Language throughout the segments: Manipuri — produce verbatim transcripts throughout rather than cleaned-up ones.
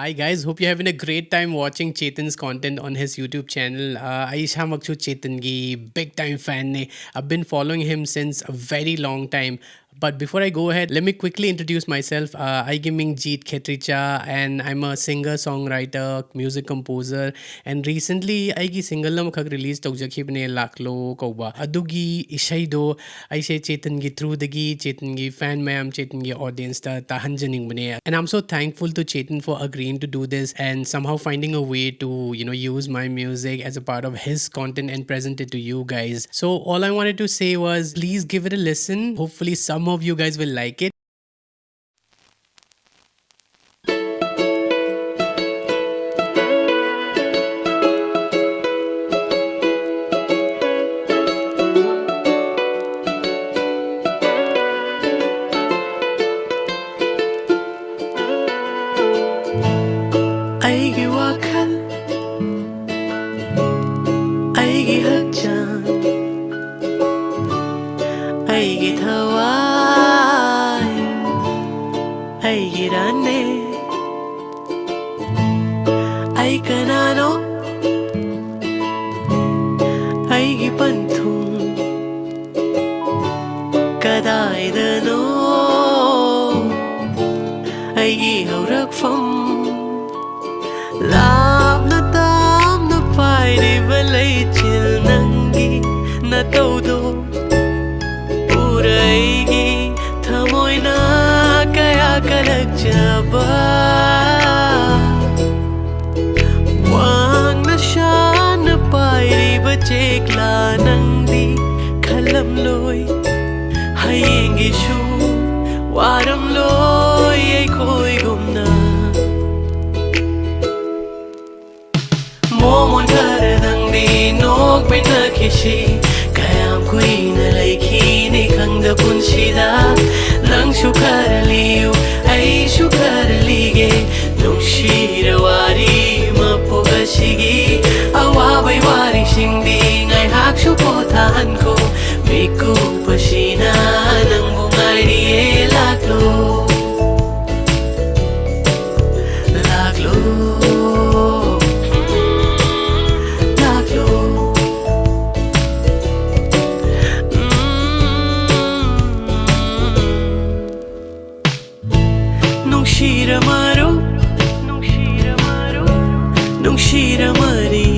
Hi guys, hope you're having a great time watching Chetan's content on his YouTube channel. Uh, ꯑꯩ ꯏꯁꯥꯃꯛꯁꯨ ꯆꯦꯇꯟꯒꯤ big time fan ꯅꯦ. I've been following him since a very long time. But before I go ahead, let me quickly introduce myself. Uh, ꯑꯩꯒꯤ ꯃꯤꯡ ꯖꯤꯠ ꯈꯦꯇ꯭ꯔꯤꯆꯥ, and I'm a singer, songwriter, music composer. And recently ꯑꯩꯒꯤ single ꯑꯃꯈꯛ release ꯇꯧꯖꯈꯤꯕꯅꯦ, ꯂꯥꯛꯂꯣ ꯀꯧꯕ꯫ ꯑꯗꯨꯒꯤ ꯏꯁꯩꯗꯣ ꯑꯩꯁꯦ ꯆꯦꯇꯟꯒꯤ through ꯗꯒꯤ, ꯆꯦꯇꯟꯒꯤ fan ꯃꯌꯥꯝ, ꯆꯦꯇꯟꯒꯤ audience ꯇ ꯇꯥꯍꯟꯖꯅꯤꯡꯕꯅꯦ. And I'm so thankful to Chetan for agreeing to do this and somehow finding a way to, you know, use my music as a part of his content and present it to you guys. So all I wanted to say was, please give it a listen. Hopefully some of you guys will like it. ꯑꯩꯒꯤ ꯋꯥꯈꯜ, ꯑꯩꯒꯤ ꯍꯛꯆꯥꯡ, ꯑꯩꯒꯤ ꯊꯋꯥꯏ, ꯑꯩꯒꯤ ꯔꯥꯅꯦ꯫ ꯑꯩ ꯀꯅꯥꯅꯣ? ꯑꯩꯒꯤ ꯄꯟꯊꯨꯡ ꯀꯗꯥꯏꯗꯅꯣ? ꯑꯩꯒꯤ ꯍꯧꯔꯛꯐꯝ ꯂꯥꯞꯅ ꯇꯥꯝꯅ ꯄꯥꯏꯔꯤꯕ ꯂꯩꯆꯤꯜ ꯅꯪꯒꯤ ꯅꯇꯧꯗꯣ ꯎꯔ ꯑꯩꯒꯤ ꯊꯃꯣꯏꯅ ꯀꯌꯥ ꯀꯂꯛꯆꯕ꯫ ꯋꯥꯡꯅ ꯁꯥꯟꯅ ꯄꯥꯏꯔꯤꯕ ꯆꯦꯛꯂꯥ ꯅꯪꯗꯤ ꯈꯜꯂꯝꯂꯣꯏ, ꯍꯌꯦꯡꯒꯤꯁꯨ ꯋꯥꯔꯝꯂꯣꯏ ꯑꯩꯈꯣꯏꯒꯨꯝꯅ꯫ ꯃꯣꯃꯣꯟ ꯈꯔꯗꯪꯗꯤ ꯅꯣꯛꯃꯤꯟꯅꯈꯤꯁꯤ, ꯀꯌꯥꯝ ꯀꯨꯏꯅ ꯂꯩꯈꯤꯅꯤ ꯈꯪꯗ ꯄꯨꯟꯁꯤꯗ꯫ ꯅꯪꯁꯨ ꯈꯔ ꯂꯤꯌꯨ, ꯑꯩꯁꯨ ꯈꯔ ꯂꯤꯒꯦ, ꯅꯨꯡꯁꯤꯔ ꯋꯥꯔꯤ ꯃꯄꯣꯛ ꯑꯁꯤꯒꯤ꯫ ꯑꯋꯥꯕꯩ ꯋꯥꯔꯤꯁꯤꯡꯗꯤ ꯉꯥꯏꯍꯥꯛꯁꯨ ꯄꯣꯊꯥꯍꯟꯈꯣ, ꯃꯤꯀꯨꯞ ꯑꯁꯤꯅ ꯅꯪꯕꯨ ꯉꯥꯏꯔꯤꯌꯦ, ꯂꯥꯛꯂꯣ꯫ ꯂꯥꯛ ꯃꯔꯨꯞ, ꯅꯨꯡꯁꯤꯔꯃꯔꯤ,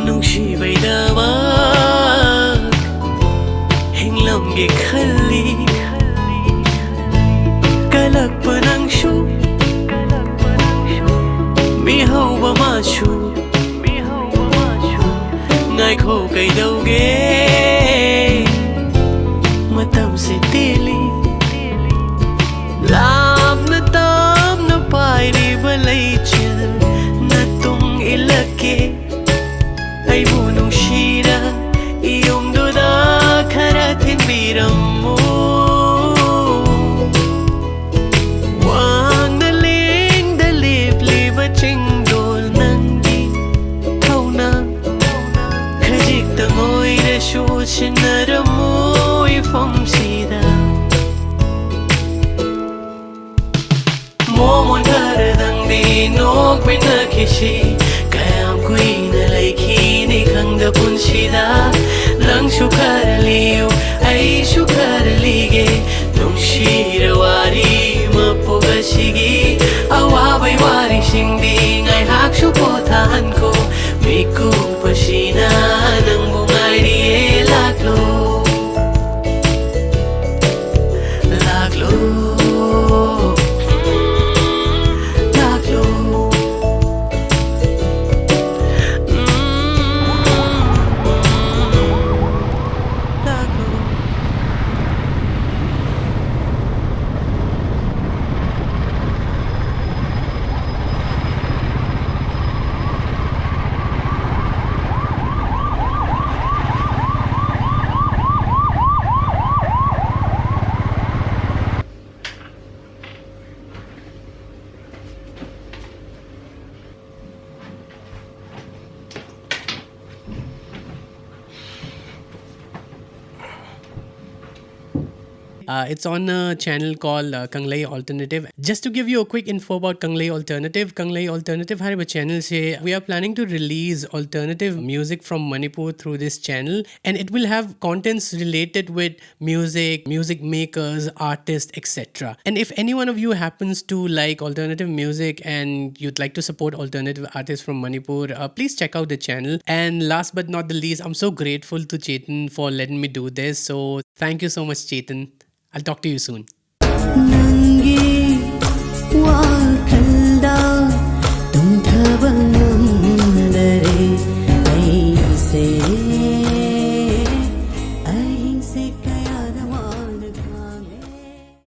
ꯅꯨꯡꯁꯤꯕꯩꯗꯃꯛ ꯍꯤꯡꯂꯝꯒꯦ ꯈꯜꯂꯤ꯫ ꯀꯜꯂꯛꯄ ꯅꯪꯁꯨ, ꯃꯤꯍꯧꯕ ꯃꯥꯁꯨ, ꯉꯥꯏꯈꯣ ꯀꯩꯗꯧꯒꯦ? ꯃꯇꯝꯁꯦ ꯇꯦꯜꯂꯤ꯫ ꯂꯥꯞꯅ ꯇꯞꯅ ꯄꯥꯏꯔꯤꯕ ꯂꯩꯆꯤꯜ ꯅꯇꯨꯡ ꯏꯜꯂꯛꯀꯦ꯫ ꯑꯩꯕꯨ ꯅꯨꯡꯁꯤꯔ ꯏꯌꯨꯝꯗꯨꯗ ꯈꯔ ꯊꯤꯟꯕꯤꯔꯝꯃꯨ꯫ ꯋꯥꯡꯅ ꯂꯦꯡꯗ ꯂꯦꯞꯂꯤꯕ ꯆꯤꯡꯗꯣꯜ ꯅꯪꯒꯤ ꯊꯧꯅ ꯈꯖꯤꯛꯇꯪ ꯑꯣꯏꯔꯁꯨ ꯁꯤꯟꯅꯔꯝꯃꯨ ꯏꯐꯝꯁꯤꯗ꯫ ꯃꯣꯃꯣꯟ ꯈꯔꯗꯪꯗꯤ ꯅꯣꯛꯃꯤꯟꯅꯈꯤꯁꯤ꯫ ꯀꯌꯥꯝ ꯀꯨꯏꯅ ꯂꯩꯈꯤꯅꯤ ꯈꯪꯗ ꯄꯨꯟꯁꯤꯗ꯫ ꯅꯪꯁꯨ ꯈꯔ ꯂꯤꯌꯨ, ꯑꯩꯁꯨ ꯈꯔ ꯂꯤꯒꯦ꯫ ꯅꯨꯡꯁꯤꯔ ꯋꯥꯔꯤ ꯃꯄꯣꯛ ꯑꯁꯤꯒꯤ ꯑꯋꯥꯕꯩ ꯋꯥꯔꯤꯁꯤꯡꯗꯤ ꯉꯥꯏꯍꯥꯛꯁꯨ ꯄꯣꯊꯥꯍꯟꯈꯣ꯫ ꯃꯤꯀꯨꯞ ꯑꯁꯤꯅ ꯅꯪꯕꯨ ꯉꯥꯏꯔꯤꯌꯦ, ꯂꯥꯛꯂꯣ꯫ ꯂꯥꯛꯂꯣ, ꯂꯥꯛꯂꯣ, ꯂꯥꯛꯂꯣ꯫ Uh, it's on a channel called uh, Kanglei Alternative. Just to give you a quick info about Kanglei Alternative, Kanglei Alternative ꯍꯥꯏꯔꯤꯕ channel say, we are planning to release alternative music from Manipur through this channel, and it will have contents related with music, music makers, artists, et cetera. And if any one of you happens to like alternative music and you'd like to support alternative artists from Manipur, uh, please check out the channel. And last but not the least, I'm so grateful to Chetan for letting me do this. So thank you so much, Chetan. I'll talk to you soon. ꯅꯪꯒꯤ ꯋꯥ